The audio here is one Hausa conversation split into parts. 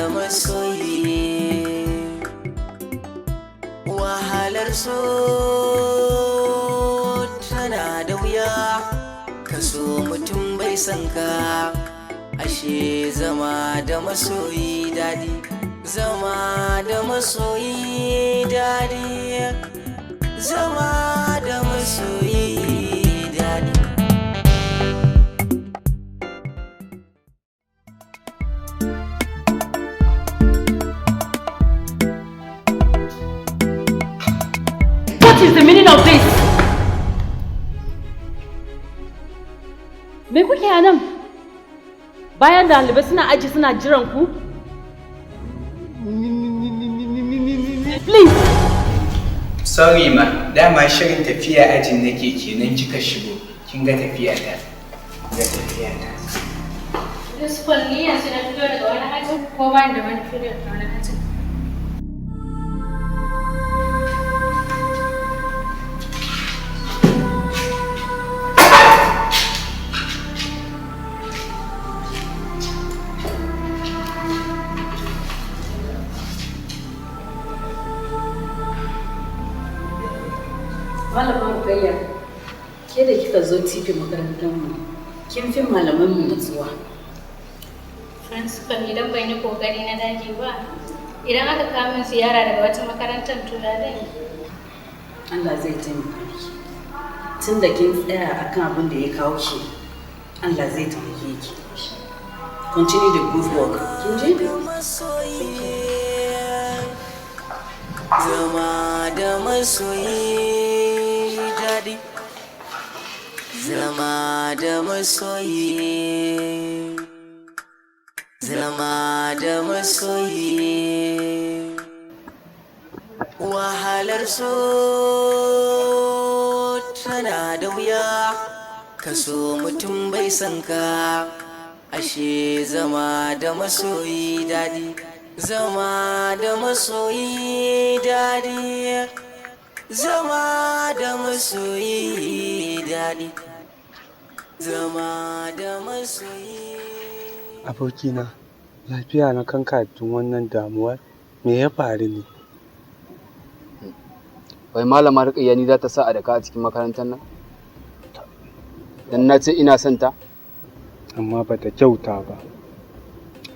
da masoyi. Wahalar so tana da wuya, kaso mutum bai san ka. Ashe zama da masoyi daɗi, zama da masoyi daɗi, zama da masoyi daɗi. What is the meaning of this? Me kuke a nan? Bayan ɗalibai suna aji suna jiran ku? Please! Sorry ma, dama shirin tafiya ajin nake kenan kika shigo. Kin ga tafiya ta. Ga tafiya ta. Principal, ni yanzu na fito daga wani ajin ko ba ni da wani period a wani ajin. Malama Rukayya, ke da kika zo TP makarantar mu, kin fi malaman mu natsuwa. Principal, idan ban yi kokari na dage ba, idan aka kawo min ziyara daga wata makarantar, to ya zan yi? Allah zai taimaka miki. Tun da kin tsaya akan abin da ya kawo ki, Allah zai taimake ki. Continue the good work. Kin ji? Zama da masoyi daɗi, zama da masoyi, zama da masoyi. Wahalar so tana da wuya, kaso mutum bai san ka. Ashe zama da masoyi daɗi, zama da masoyi daɗi, zama da masoyi daɗi, zama da masoyi. Abokina, lafiya na kanka tun wannan damuwar? Me ya faru ne? Wai Malama Rukayya ni za ta sa a daka a cikin makarantar nan? Dan na ce ina son ta? Amma bata kyauta ba.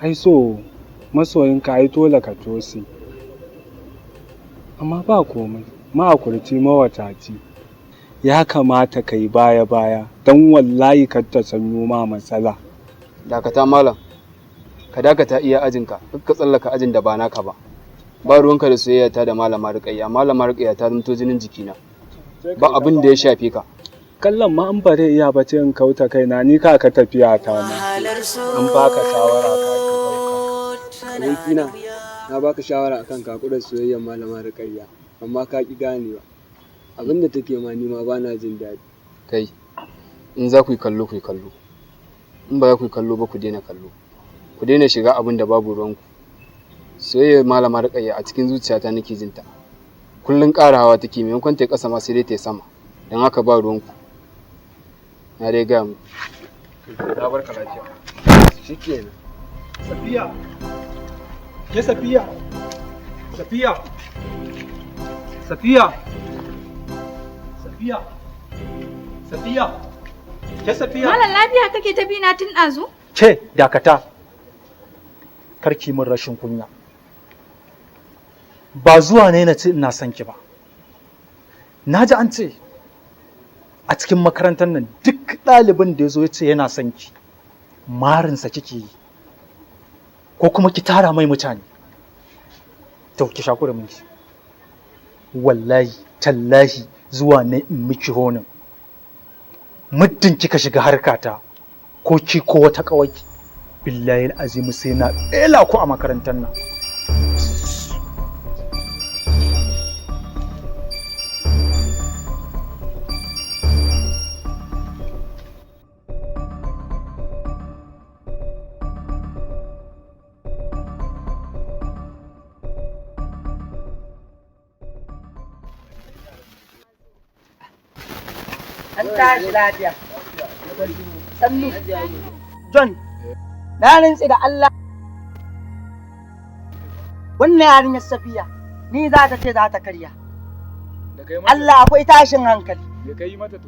Ai so masoyinka ai dole ka tose. Amma ba komai, mahakurci mawadaci. Ya kamata ka yi baya-baya don wallahi kar ta sanyo ma matsala. Dakata malam, ka dakata iya ajinka, duk ka tsallaka ajin da ba naka ba. Ba ruwanka da soyayya ta da Malama Rukayya. Malama Rukayya ta zamto jinin jikina. Ba abin da ya shafe ka. Kallon ma an bare iya ba ce in kauta kaina, ni ka tafiya ta ma. An baka shawara ka ki ɗauka. Abokina, na baka shawara akan ka haƙura soyayyar Malama Rukayya, amma ka ƙi ganewa. Abin da take ma ni ma bana jin daɗi. Kai, in za ku yi kallo, ku yi kallo. In ba za ku yi kallo ba, ku daina kallo. Ku daina shiga abin da babu ruwanku. Soyayyar Malama Rukayya a cikin zuciyata nake jin ta. Kullum ƙara hawa take, maimakon ta yi ƙasa ma sai dai ta yi sama. Don haka ba ruwanku. Na dai gaya muku. Na barka lafiya. Shikenan. Safiya! Ke Safiya! Safiya! Safiya! Safiya! Safiya! Ke Safiya! Malam, lafiya kake ta na tun ɗazu? Ke dakata! Karki min rashin kunya. Ba zuwa ne na ce ina son ki ba. Na ji an ce a cikin makarantar nan duk ɗalibin da ya zo ya ce yana son ki, marinsa kike yi, ko kuma ki tara mai mutane. To ki sha minki. Wallahi, tallahi zuwa ne in miki honin. Muddin kika shiga harkata ko ki ko wata ƙawai, billahi azimu sai na bela ku a makarantar nan. An tashi lafiya. Sannu. John, na rantse da Allah. Wannan yarinyar Safiya ni za ta ce za ta karya. Allah, akwai tashin hankali. Me kai mata to?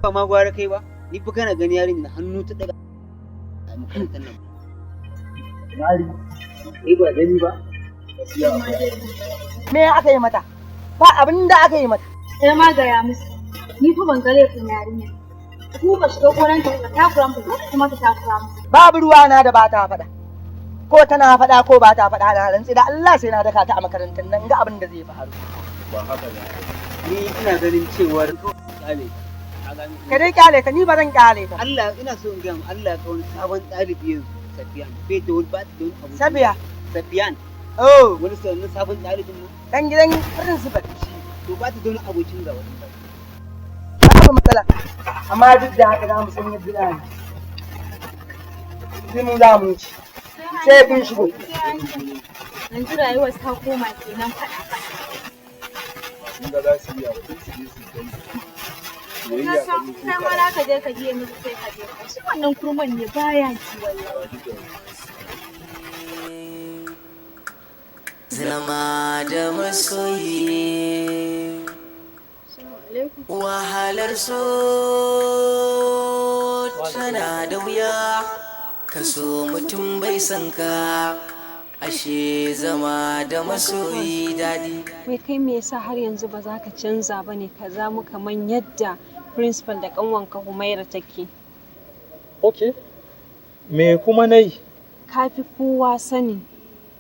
Ba ma gwara kai ba, ni fa kana gani yarin da hannu ta daga a makarantar nan. Mari, kai ba gani ba. Me aka yi mata? Ba abin da aka yi mata. Sai ma gaya musu. Ni fa ban ga laifin yarinya. Ku ba shiga gonan ta ba takura musu kuma ta takura musu. Babu ruwa na da ba ta faɗa. Ko tana faɗa ko ba ta faɗa, na rantsi da Allah sai na daka ta a makarantar nan, ga abin da zai faru. Ba haka ne. Ni ina ganin cewar kyale. Ka dai kyale ta, ni ba zan kyale ta. Allah, ina so in ga mu Allah ka wani sabon ɗalibi yanzu, Safiyan, bai da wani, ba da wani abu. Safiya. Safiyan. Oh. Wani sanin sabon ɗalibin nan. Dan gidan principal. To ba ta da wani abokin gaba. Babu matsala. Amma duk da haka za mu san yadda za mu. Sai mu za mu ci. Sai kun shigo. Yanzu rayuwar ta koma kenan faɗa faɗa. Sun ga za su iya ba, sai su je su kai. Na san kai ma za ka je ka biye musu, sai ka je. Shi wannan kurman ne baya ji wallahi. Zama da masoyi wahalar so tana da wuya, kaso mutum bai san ka, ashe zama da masoyi daɗi. Wai kai, me yasa har yanzu ba za ka canza ba ne, ka zamo kamar yadda principal da ƙanwanka Humaira take? Okay. Me kuma na yi? Ka fi kowa sani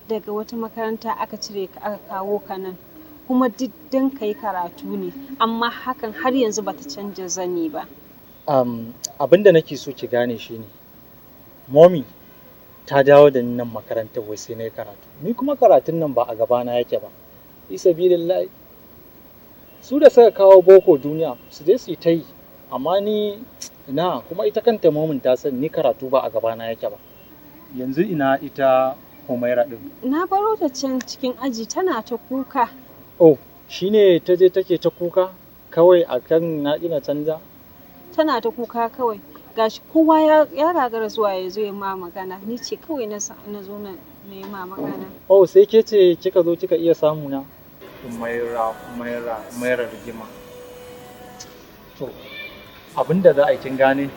daga wata makaranta aka cire ka aka kawo ka nan. Kuma duk don ka yi karatu ne, amma hakan har yanzu ba ta canja zani ba. Abin da nake so ki gane shi ne, Mommy ta dawo da ni nan makarantar wai sai na yi karatu. Ni kuma karatun nan ba a gabana yake ba. Fi sabilillahi. Su da suka kawo boko duniya su je su yi ta yi, amma ni ina. Kuma ita kanta momin ta san ni karatu ba a gabana yake ba. Yanzu ina ita Humaira din? Na baro ta can cikin aji tana ta kuka. Oh, shine ta je take ta kuka kawai akan na ina canza? Tana ta kuka kawai. Gashi kowa ya gagara zuwa ya zo ya ma magana. Ni ce kawai na zo na yi ma magana. Oh, sai ke ce kika zo kika iya samu na. Humaira, Humaira, Humaira rigima. To, abinda za a yi, kin gane,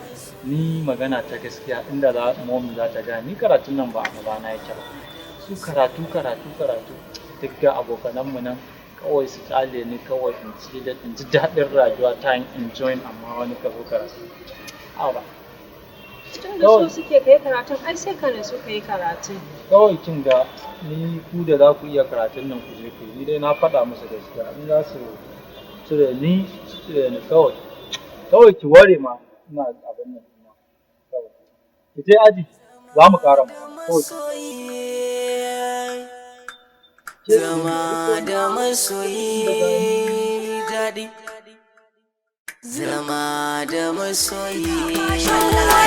ni magana ta gaskiya, inda za momi za ta gane, ni karatun nan ba a gabana yake ba. Su karatu, karatu, karatu, duk ga abokananmu nan, kawai su kyale ni kawai in ci da in ji daɗin rayuwa ta, in enjoying, amma wani ka zo karatu. A'a. Tun da so suke kai karatun, ai sai ka nutsu ka yi karatun. Kawai kin ga, ni ku da za ku iya karatun nan ku je ku yi, ni dai na faɗa musu gaskiya, in za su cire ni su cire ni kawai. Kawai ki ware ma ina abin nan ɗina kawai. Ki je aji, za mu ƙara magana kawai. Zama da masoyi daɗi. Zama da masoyi.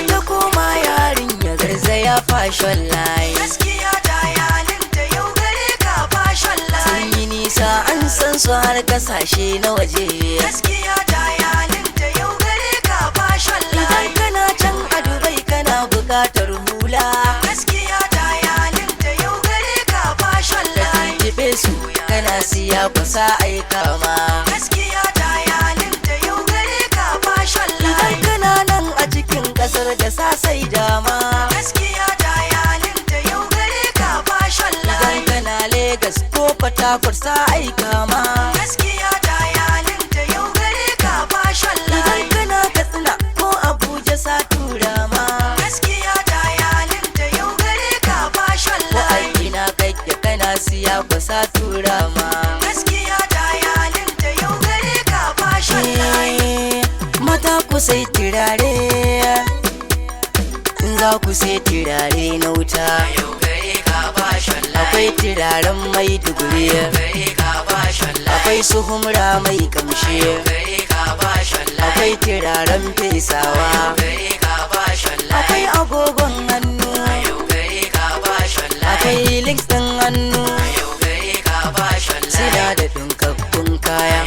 Ta koma yarinya garzaya fashion line. Gaskiya ta yalinta yau gare ka fashion line. Sun yi nisa, an san su har kasashe na waje. Gaskiya ta yalinta yau gare ka fashion line. Idan kana can a Dubai kana buƙatar hula, gaskiya ta yalinta yau gare ka fashion line. Ka tuntuɓe su, kana siya kusa aika ma. Gaskiya ta yalinta yau gare ka fashion line. Idan kana nan a cikin kasar da sasai dama, gaskiya ta yalinta yau gare ka fashion line. Idan kana Legas ko Port Harcourt sa aika ma. Gaskiya ta yalinta yau gare ka fashion line. Idan kana Katsina ko Abuja sa tura ma. Gaskiya ta yalinta yau gare ka fashion line. Ko a ina kake kana siya kusa tura ma. Gaskiya ta yalinta yau gare ka fashion line. Mata ku sai turare, in za ku sai turare na wuta, akwai turaren Maiduguri, akwai su Humra mai kamshi, akwai turaren fesawa, akwai agogon hannu, akwai links ɗin hannu, suna da ɗinkakkun kaya.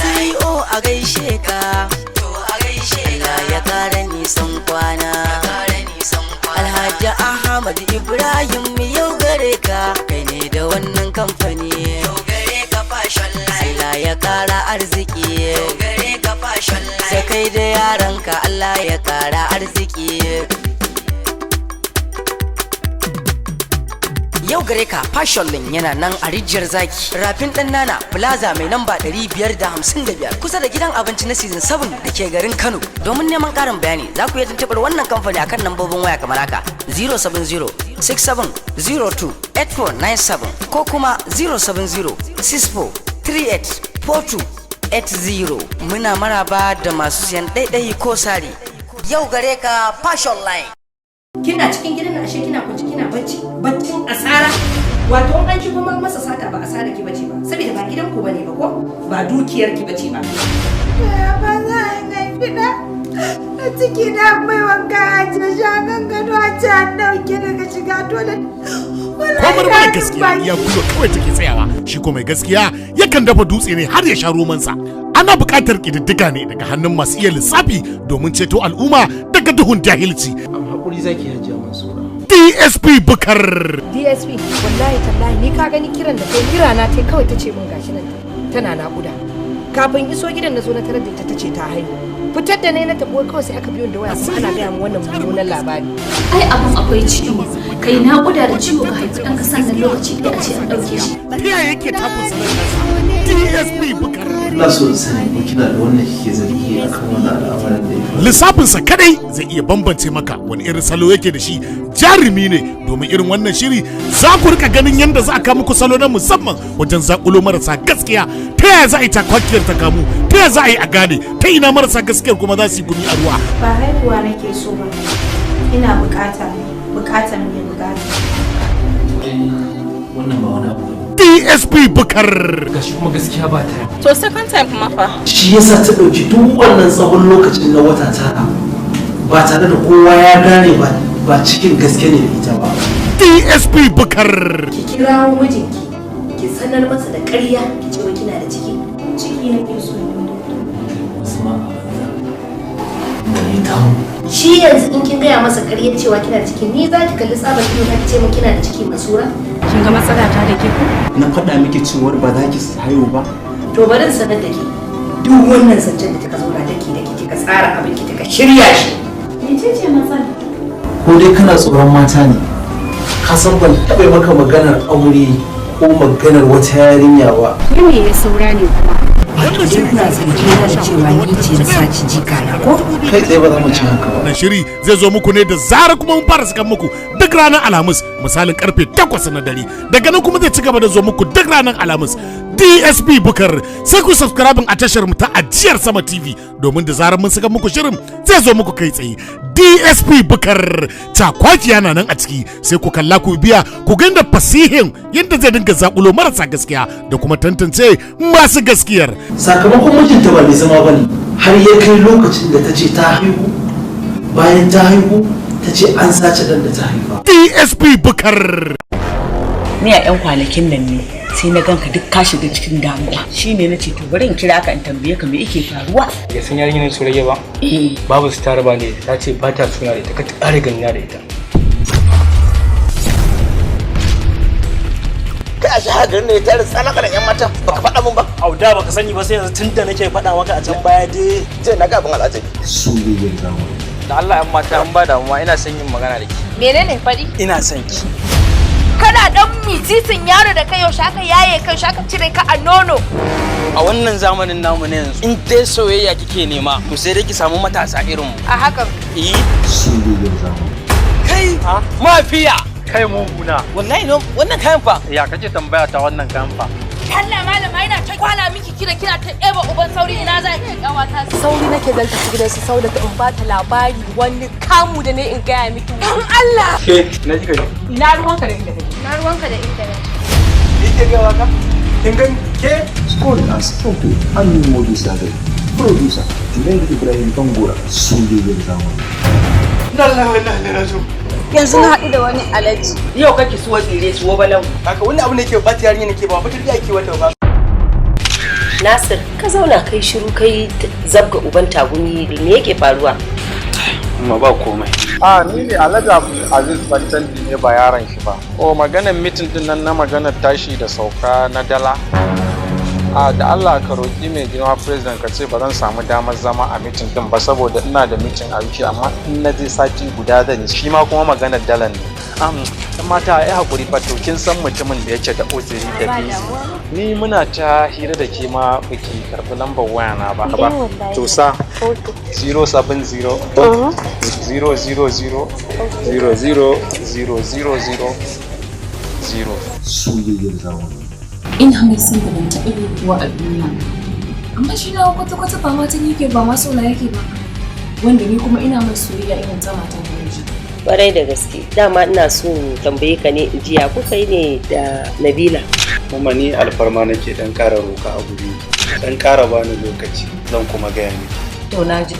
CEO a gaishe ka, to a gaishe. Ahmad Ibrahim, yau gare ka, kai ne da wannan kamfani. Yau gare ka Fashion Line. Allah ya kara arziki. Yau gare ka Fashion Line. Sai kai da yaranka, Allah ya kara arziki. Yau gare ka Fashion Line yana nan a Rijiyar Zaki, Rafin Dan Nana Plaza, mai namba 555, kusa da gidan abinci na Season 7 da ke garin Kano. Domin neman ƙarin bayani, za ku iya tuntuɓar wannan kamfani akan lambobin waya kamar haka: 070 6702 8497 ko kuma 070 64 38 42 80. Muna maraba da masu siyan ɗaiɗai ko sari. Yau gare ka Fashion Line. Kina cikin gidan nan, ashe kina kwance kina bacci, baccin asara. Wato in an shigo ma masa sata ba asara ki bace ba, saboda ba gidan ku bane ba, ko ba dukiyar ki bace ba. Ya ba za a yi fiɗa a ciki na mai wanka a ce shagan gado a ce an ɗauke daga shiga dole. Komar mara gaskiya iya gwiwa kawai take tsayawa, shi ko mai gaskiya yakan dafa dutse ne har ya sha romansa. Ana buƙatar ƙididdiga ne daga hannun masu iya lissafi domin ceto al'umma daga duhun jahilci. Hakuri zaki, Hajiya Mansura. DSP Bukar. DSP, wallahi tallahi ni ka gani kiran da kai, kira na tai kawai tace min gashi nan tana naƙuda. Kafin iso gidan na zo na tarar da ita, tace ta haihu. Fitar da ne na tafi kawai sai aka biyo da waya kuma ana gaya min wannan mummunan labari. Ai abun akwai ciwo, kai naƙuda da ciwo ka haifi ɗanka, sannan lokaci ɗaya a ce an ɗauke shi. Ta yaya yake takun sanar nasa? DSP Bukar. Ina so in sani ko kina da wannan kike zargi akan wannan al'amarin da ya faru. Lissafinsa kadai zai iya bambance maka wani irin salo yake da shi. Jarumi ne, domin irin wannan shiri za ku rika ganin yadda za a kawo muku salo na musamman wajen zakulo marasa gaskiya. Ta yaya za a yi takwakiyar ta kamu? Ta yaya za a yi a gane ta ina marasa gaskiyar kuma za su yi gumi a ruwa? Ba haihuwa nake so ba. Ina bukata ne, bukatar mai bukata. Wannan ba wani abu bane. DSP Bukar. Gashi kuma gaskiya ba ta. To, second time kuma fa? Shi yasa ta ɗauki duk wannan tsawon lokacin na wata 9 ba tare da kowa ya gane ba ba cikin gaske ne da ita ba. DSP Bukar. Ki kirawo mijinki, ki sanar masa da ƙarya, ki ce wai kina da ciki. Ciki nake so ne. Wasu ma a banza. Da ya tamu. Shi yanzu in kin gaya masa ƙaryar cewa kina da ciki, ni za ki kalli tsabar ido na ki ce min kina da ciki, Masura? Kin ga matsala ta da ke ko? Na faɗa miki cewar ba za ki haihu ba. To, bari in sanar da ke, duk wannan zancen da kika zauna daki daki kika tsara abin ki, kika shirya shi. Mece ce matsala? Ko dai kana tsoron mata ne? Ka san ban taɓa maka maganar aure ko maganar wata yarinya ba. Ke me ya saura ne kuma? Wato dai kuna zargi na da cewa ni ce na saci jika na, ko? Kai tsaye ba za mu ci haka ba. Wannan shiri zai zo muku ne da zarar kuma mun fara sakan muku duk ranar Alhamis misalin karfe 8 na dare. Daga nan kuma zai ci gaba da zo muku duk ranar Alhamis. DSP Bukar, sai ku subscribe a tashar mu ta Ajiyar Sama TV domin da zarar mun saka muku shirin zai zo muku kai tsaye. DSP Bukar, cakwakiya na nan a ciki, sai ku kalla ku biya ku ga da fasihin yadda zai dinga zakulo marasa gaskiya da kuma tantance masu gaskiyar. Sakamakon mijinta ba mai zama ba ne, har ya kai lokacin da ta ce ta haihu, bayan ta haihu ta ce an sace ɗan da ta haifa. DSP Bukar. Ni a 'yan kwanakin nan ne sai na ganka duk ka shiga cikin damuwa, shine na ce to bari in kira ka in tambaye ka me yake faruwa. Ya san yarinyar Surayya ba? Babu su tara ba ne, ta ce ba ta suna da ita, ka ƙara ganina da ita. Kai, a shahar garin ne ta tsalaka da yan mata, baka faɗa mun ba. Au, da baka sani ba sai yanzu, tun da nake faɗa maka a can baya dai. Je na ga abin al'ajabi. Soyayyar zamani. Da Allah yan mata, an ba damuwa, ina son yin magana da ke. Menene? Faɗi. Ina son ki. Kana dan mititin yaro da kai, yaushe aka yaye kai, yaushe aka cire ka a nono? A wannan zamanin namu na yanzu, in dai soyayya kike nema, to sai dai ki samu matasa irin mu. A hakan. Eh. Soyayyar zamani. Kai, mafiya. Kai muguna. Wallahi no, wannan kayan fa. Ya kace tambaya ta wannan kayan fa? Allah malama, ina ta kwala miki kira, kina ta eba uban sauri, ina za ki kawata? Sauri nake, zan tafi gidan su Saudatu in ba ta labari wani kamu da ne in gaya miki. Dan Allah. Ke, na kika je? Ina ruwanka da inda kake? Ina ruwanka da inda nake? Ni ke gawa ka? Kin gan ke? Scored and screenplay Hannu Modu Sagai. Producer Junaidu Ibrahim Bangura. Soyayyar zamani. Allah wallahi na rasu. Yanzu na haɗu da wani alaji. Yau kake suwa tsire suwa balan. Haka wannan abu ne ke bata yarinya nake ba, fitar da ake wata ba. Nasir, ka zauna kai shiru, kai zabga uban tagumi, me yake faruwa? Amma ba komai. A ni ne Alhaji Aziz Bancanji ne, ba yaron shi ba. O, maganar meeting din nan na maganar tashi da sauka na dala. A da Allah ka roƙi mai girma president, ka ce ba zan samu damar zama a meeting din ba saboda ina da meeting a wiki, amma in na je sati guda zan yi shi ma, kuma maganar dalan ne. Ɗan mata, ai hakuri fa. To, kin san mutumin da yake da uzuri da busy. Ni muna ta hira da ke ma baki karɓi lambar waya na ba. Eh, wallahi. To, sa 070 000 0 0 0 0 0 0. Soyayyar Zamani. Ina mai son da ban taɓa yi kuwa a duniya, amma shi na kwata-kwata ba matan yake ba, ma sona yake ba, wanda ni kuma ina mai soyayya irin ta mata da miji. Kwarai da gaske, dama ina so in tambaye ka ne in ji ya kuka yi ne da Nabila. Kuma ni alfarma nake dan ƙara roka a guri, dan ƙara bani lokaci, zan kuma gaya miki. To, na ji.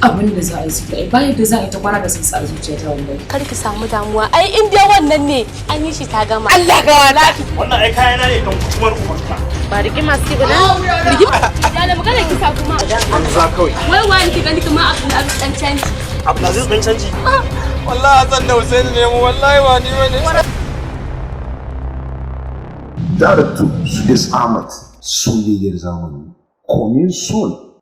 Abin da za a yi su da bayan da za a yi ta kwana da sun sa a zuciyata wallahi. Kar ki samu damuwa, ai in dai wannan ne an yi shi ta gama. Allah ga wala. Wannan ai kayana ne don kutumar ubanka. Ba rigima su ba rigima. Ya da magana kisa kuma. Banza kawai. Wai wani ki gani kamar Abdulaziz dan canji. Abdulaziz dan canji. Wallahi Hassan da Hussein ne mu, wallahi ba ni bane. Director Sudais Ahmad, Soyayyar Zamani. Coming soon.